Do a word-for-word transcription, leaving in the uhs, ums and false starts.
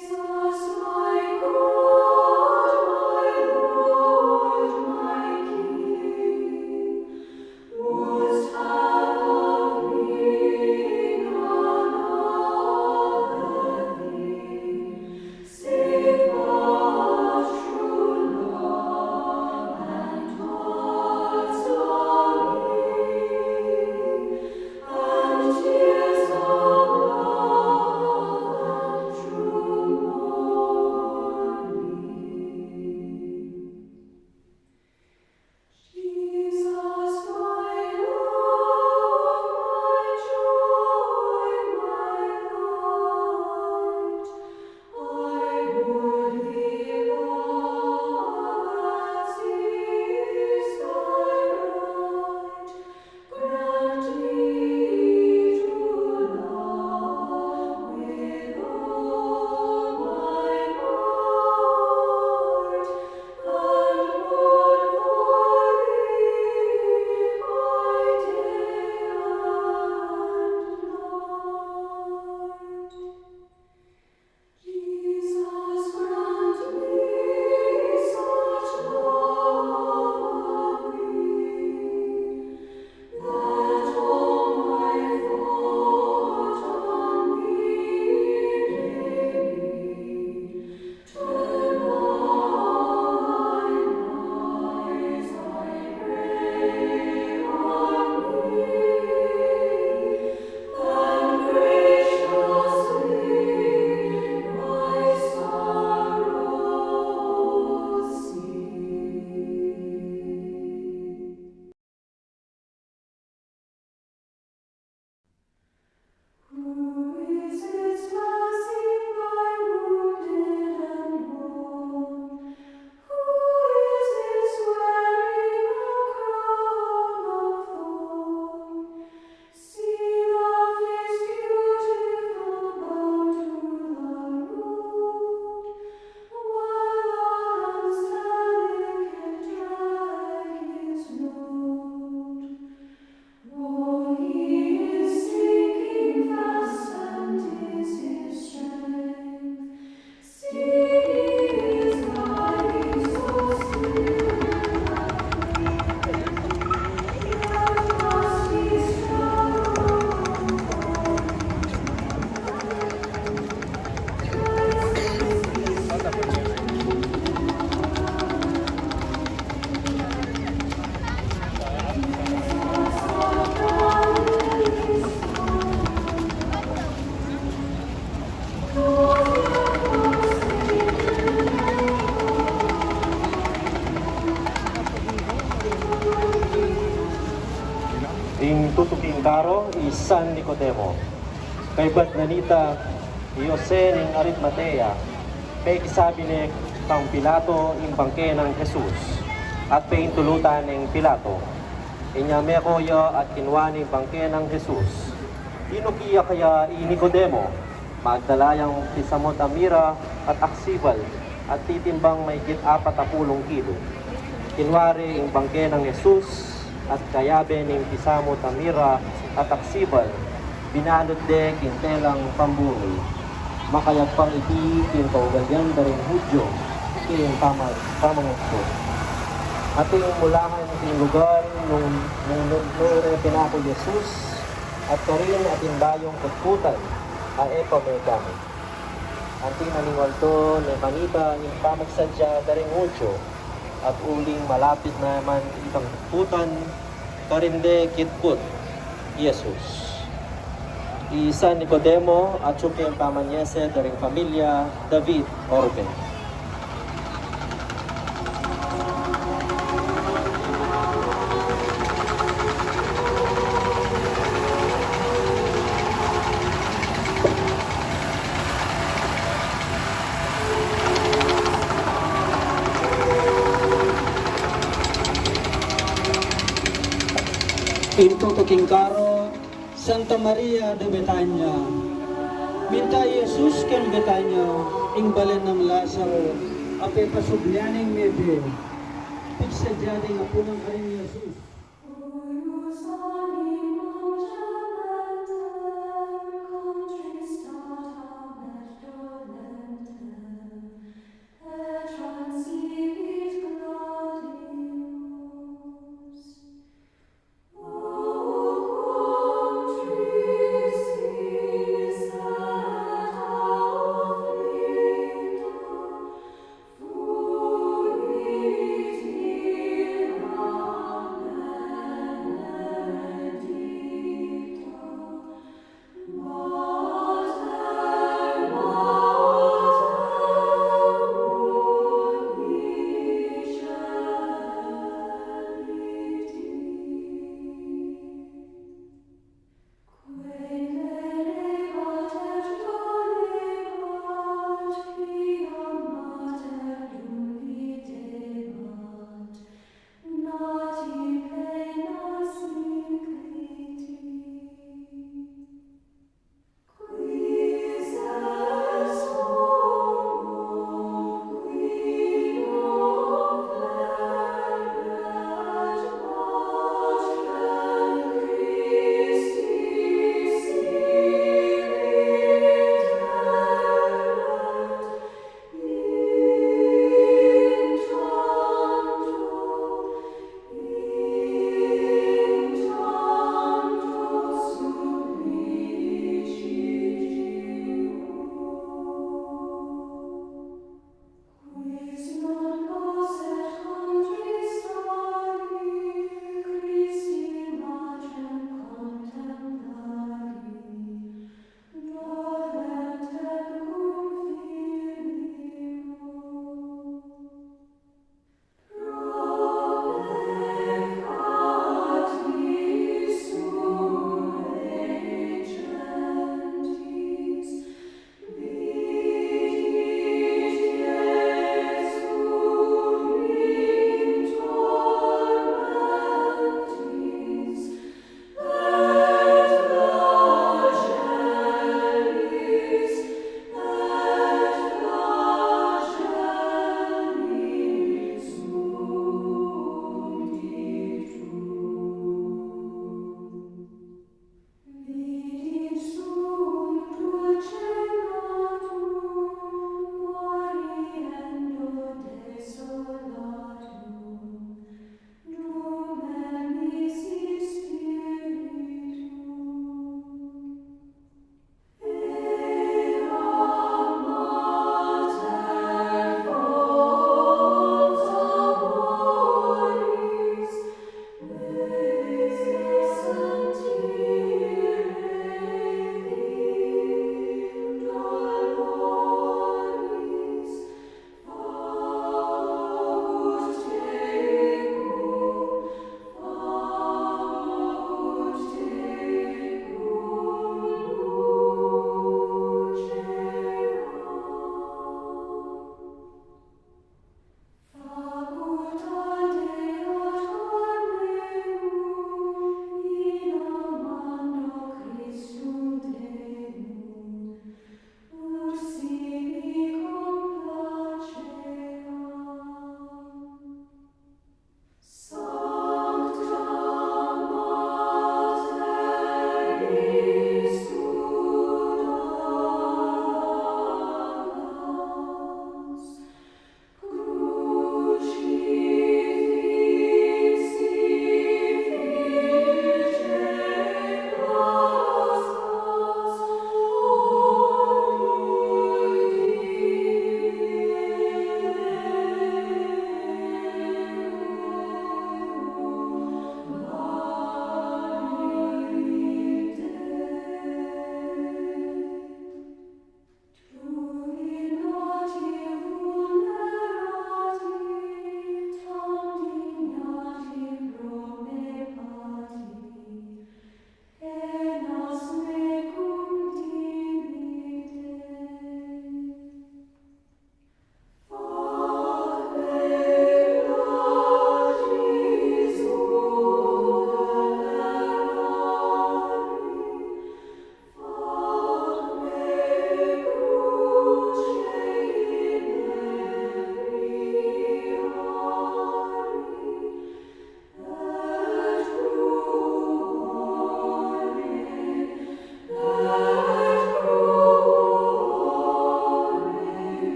Jesus, my God, my Lord, my King, must have of me none other thing, save but true love and wholesome healing, and tears of love and true mourning. Jesus, my love, my joy, my light, I would thee love as is thy right. Grant me to love with all my might, and mourn for thee by day and night. Jesus, grant me such love of thee, that all my thought on thee may be. Turn thine eyes, I pray, on me, and graciously my sorrow see. Who is this passing by, wounded and worn? Who is this wearing a crown of thorn? See the face beautiful bowed to the road, while the hands delicate drag his load. Oh, he is sinking fast, and is his strength. See, he is dying so soon, yet must he struggle on. Ing tutuking karo i San Nicodemo. Kaybat na nita, i Jose ning Arimatea, pekisabi ne kang Pilato ing bangke nang Jesus, at peintulutan neng Pilato. Inya meko ya at kinua ne ing bangke nang Jesus. Tinuki ya kaya i Nicodemo, magdala yang pisamut a mira at aksibal, at titimbang maygit apat a pulung kilo. Kinua re ing bangke nang Jesus, at kayabe ning pisamut a mira at aksibal, binalut de king telang pambungi. Makayagpang iti king kaugalian da ring Judio king pama-, pamangugto. Ating mulahan king lugar nung, nung, nung, nung re pinaku Jesus, at karin ating bayung kutkutan a e pa megamit. Anti na ning aldo ne kanita ing pamagsadya da ring Judio, at uling malapit na man itang kutkutan, karin de kitkut i Jesus. I San Nicodemo, atyu king pamanyese da ring pamilya David Orbe. Ing tutuking karo, Santa Maria de Betania. Minta i Jesus king Betania, ing balen nang Lazaro, a pepasubli ya ning mebie. Pigsadya ding apu nang karing Jesus.